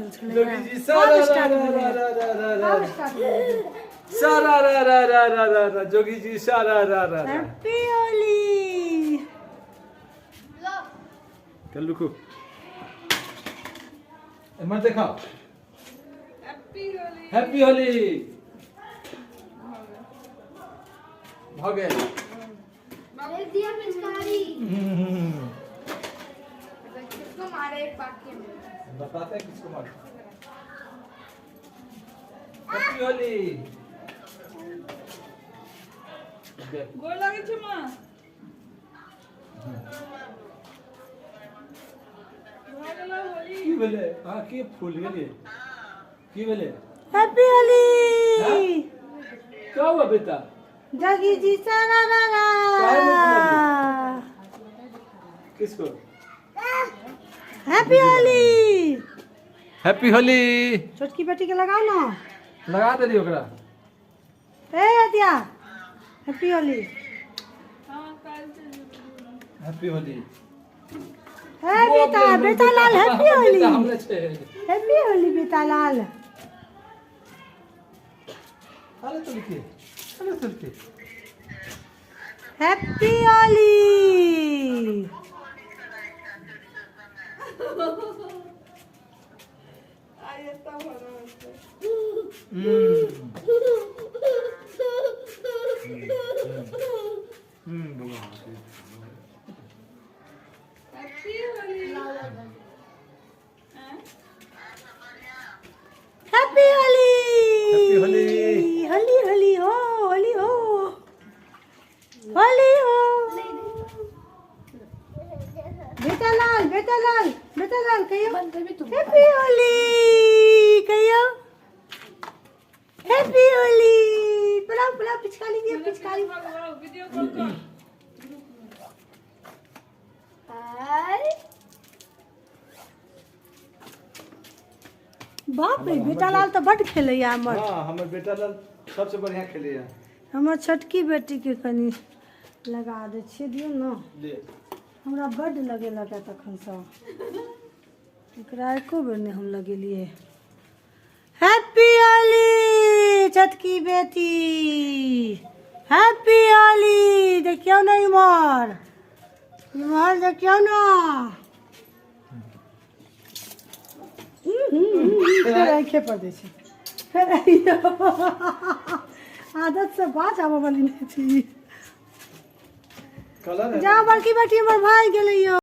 भेल छलै जोगी जी सारा आब स्टार्ट रा भेलै। रा रा रा रा आब स्टार्ट भेलै। सारा रा रा रा रा रा रा जोगी जी सारा रा रा रा हैप्पी होली। चल रुको, एम्हर देखाओ। हैप्पी होली। हैप्पी होली भऽ गेल। एक दिया पिचकारी। किसको मारे, एक बाकी है मेरे। बताते हैं किसको मारे। हैप्पी होली। गोर लागै छै माँ। भऽ गेलै होली। की भेलै अहाँ की फूल गेलियै? की भेलै? हैप्पी होली। क्या हुआ बेटा? जगी जी सारा रा रा। काहे नहीं किसको? हैप्पी होली। हैप्पी होली। छोटकी बेटी के लगाओ ना। लगा देली ओकरा। ए अतिया, हैप्पी होली। हाँ, काल्हि चलि जेबै। हैप्पी होली। हे बेटा, बेटा लाल, हैप्पी होली। हमरे छै। हैप्पी होली बेटा लाल। अरे तो लिखिए, अरे तो लिखिए। हैप्पी होली। आइ एतऽ भऽ रहल छै। हैप्पी होली। आँय? हैप्पी होली। हैप्पी होली। होली होली हो, होली हो, होली हो। बेटा लाल, बेटा लाल, बेटा लाल, कहियो हैप्पी होली, कहियो हैप्पी होली। बुलाओ, बुलाओ, पिचकारी दियो, पिचकारी। वीडियो कॉल कर। बाप रे, बेटा लाल तऽ बड्ड खेलैया हमर। हाँ, हमर बेटा लाल सबसे बढ़िया खेलैया। हमर छोटकी बेटीके कनि लगा दै छियै, दियौ ने। ले। हमरा बड्ड लगेलक है तखनसँ, एकरा एको बेर नहि हम लगेलियै। हैप्पी होली छोटकी बेटी, हैप्पी होली। देखियौ ने इम्हर, इम्हर देखियौ ने। फेर आँखे पर दै छै फेर। आदत से बाज आबऽ वाली नहि छी। कलर है। जाओ, बड़की बेटी हमर भागि गेलै यौ।